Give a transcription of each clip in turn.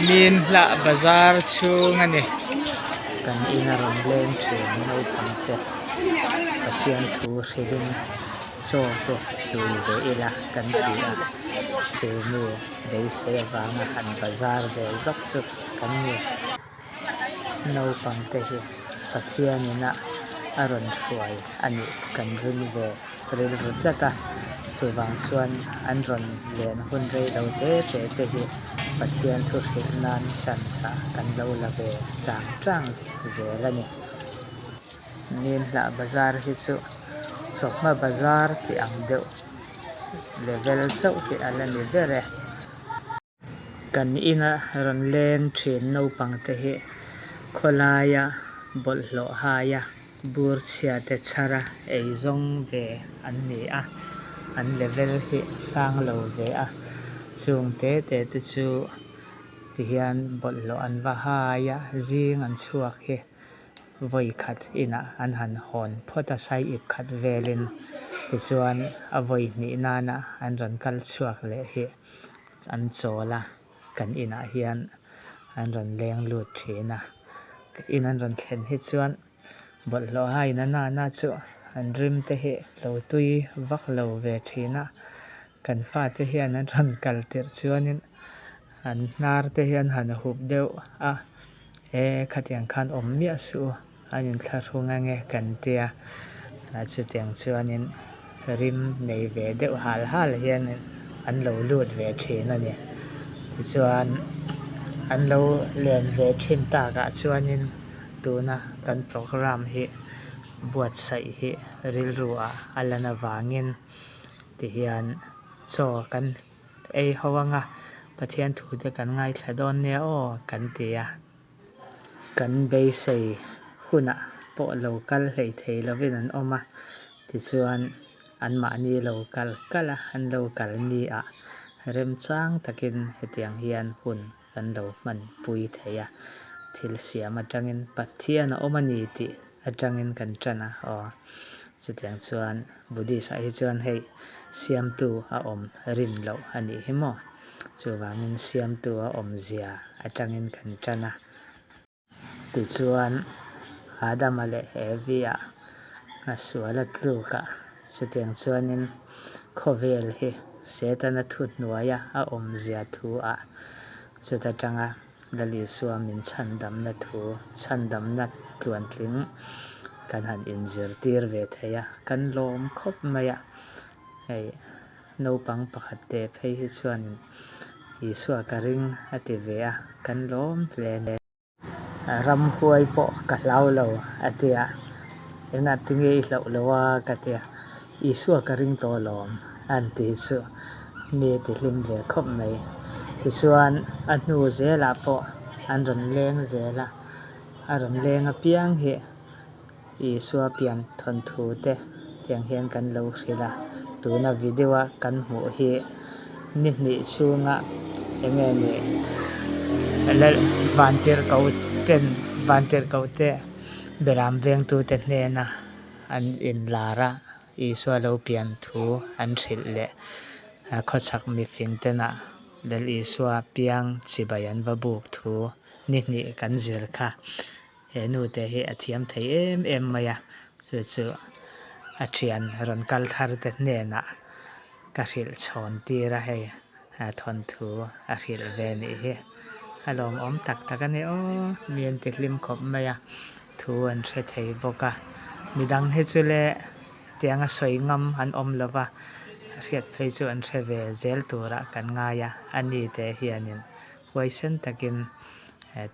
Min hlah bazar chhung a ni. Kan ina rawn leng thin naupang te Pathian thu hrilhin chaw te hlui ve ila kan ti a, chu mi beisei avanga han bazar ve zawk chu kan ni. Naupang te hi Pathian ina a rawn hruai a nih kan ring ve rilru tlat a, chuvang chuan an rawn len hun rei lo te te te hi Pathian thu hrilh nan chance ah kan lo la ve tang tang zel a ni. Ninhlah bazar hi chu chawhma bazar tih ang deuh level chauh hi a la ni ber e. Kan ina rawn leng thin naupang te hi khawlaia bawlhhlawh haia bur chhia te chhara ei zawng ve an ni a, an level hi a sang lo ve a, chung te te te chu tihian bawlhhlawh an va hai a, zing an chhuak hi. Vawi khat inah an han hawn phawt a sai ip khat velin tichuan a vawi hnih nana an rawn kal chhuak leh hi an chawl a, kan inah hian an rawn leng lut thin a, in an rawn thlen hi chuan bawlhhlawh hain a nana chu an rim te hi lo tui vak lo ve thin a, kan fate hian an rawn kal tirh chuanin an hnar te hi an han hup deuh a. E khatiang khan awm miah suh u, an inthlahrung ange kan tia, chutiang chuanin rim nei ve deuh hal hal hian an lo lut ve thin a ni. Tichuan an lo len ve thin takah chuanin tuna kan programme hi buatsaih hi rilru ah a lan avangin tihian chaw kan Ei ho anga Pathian thu te kan ngaithla dawn nia aw kan ti a. Kan beisei hunah pawh lo kal hlei thei lovin an awm a, tichuan anmahni lo kal kal a, an lo kal ni ah remchang takin hetiang hian hun kan lo hmanpui thei a, thil siam atangin Pathian a awm a ni tih atangin kan tan a aw. Chutiang chuan Buddhist ah hi chuan hei siamtu a awm rin loh a nih hi maw? Chuvangin siamtu a awm zia atangin kan tan a. Tichuan Adama leh Evi ah a sual a tluk a, chutiang chuanin khawvel hi Setana thuhnuaia a awm zia thu ah chuta tanga Lal Isua min chhandamna thu, chhandamna tluantling kan han inzirtir ve thei a, kan lawm khawp mai a. Hei naupang pakhat te phei hi chuanin Isua ka ring a ti ve a, kan lawm hle a ni. Ramhuai pawh ka hlau lo a ti a, engah tinge i hlauh lo a ka ti a, Isua ka ring tawh alawm a han ti chu mi a ti hlim ve khawp mai. Tichuan a hnu zelah pawh an rawn leng zel a, a rawn leng apiang hi Isua pian thawnthu te tiang hian kan lo hrilh a, tuna video a kan hmuh hi ni hnih chhunga eng nge ni Vantirhkoh ten Vantirhkoh te beram vengtute hnena an inlar a, Isua lo pian thu an hrilh leh khawchhak mifing tena Lal Isua piang chibai an va buk thu ni hnih kan zir kha. He nute hi a thiam thei em em mai a, chu chu a thian rawn kal thar te hnenah ka hrilh chhawn tir a hei thawnthu a hrilh ve nih hi a lawmawm tak tak a ni aw mi an ti hlim khawp mai a thu an hre thei bawk a midang hi chu le hetianga sawi ngam an awm lo va hriat phei chu an hre ve zel turah kan ngai a a ni te hianin huaisen takin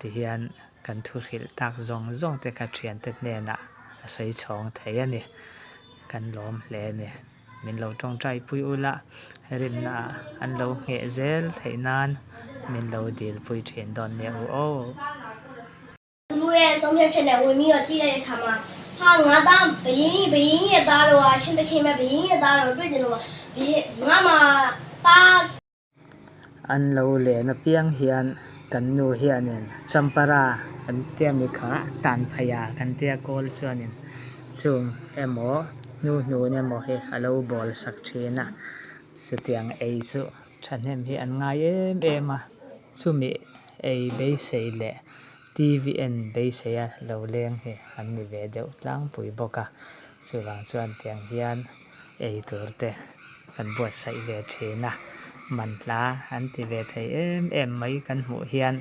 tihian Kan thu hrilh tak zawng zawng te kha thiante hnenah a sawi chhawng thei a ni. Kan lawm hle a ni. Min lo tawngtai pui ula, rinna ah an lo ngheh zel theih nan min lo dil pui thin dawn nia u aw. An lo len apiang hian kan nu hianin Champara kan tia mi kha tan phei a kan tia kawl chuanin chung emaw hnuhnun emaw hi a lo bawl sak thin a. Chutiang ei chu thahnem hi an ngai em em a, chumi ei beisei leh TV en beisei a lo leng hi an ni ve deuh tlangpui bawk a, chuvang chuan tiang hian ei tur te kan buatsaih ve thin a, manhla an ti ve thei em em mai kan hmuh hian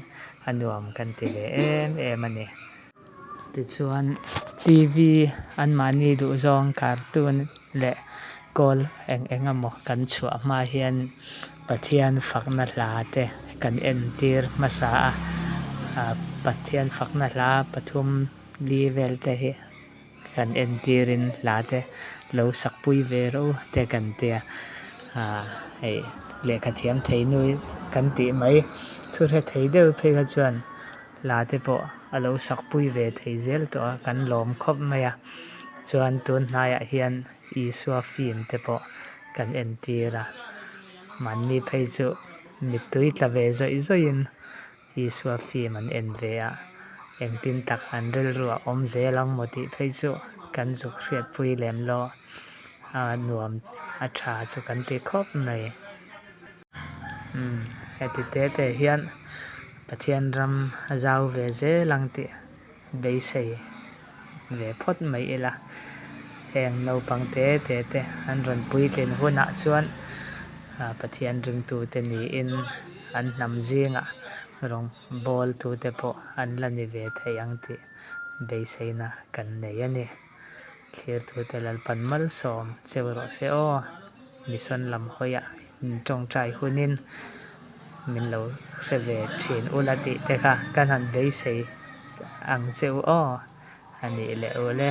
a nuam kan ti ve em em a ni. Tichuan TV anmahni duhzawng cartoon leh kawl eng eng emaw kan chhuah hma hian Pathian fakna hla te kan entir hmasa a, Pathian fakna hla pathum li vel te hi kan entirin hla te lo sakpui ve ro te kan tia ah hei lehkha thiam thei nui kan tih mai thu hre thei deuh phei kha chuan hla te pawh a lo sakpui ve thei zel tawh a kan lawm khawp mai a chuan tun hnaiah hian Isua film te pawh kan entir a mahni phei chu mittui tla ve zawih zawih in. Isua film an en ve a, engtin tak an rilru a awm zel ang maw tih phei chu kan zuk hriatpui lem lo a nuam a tha chu kan ti khawp mai. Umm heti te te hian Pathian ram a zau ve zel ang tih beisei ve phawt mai ila, heng naupang te te te an rawn puitlin hunah chuan Pathian ringtute niin an hnam zingah rawn bawltute pawh an la ni ve thei ang tih beiseina kan nei a ni. Thlirtute Lalpan malsawm cheu rawh se aw, mission lam hawiah in tawngtai hunin min lo hre ve thin ula tih te kha kan han beisei ang che u aw a nih leh u le.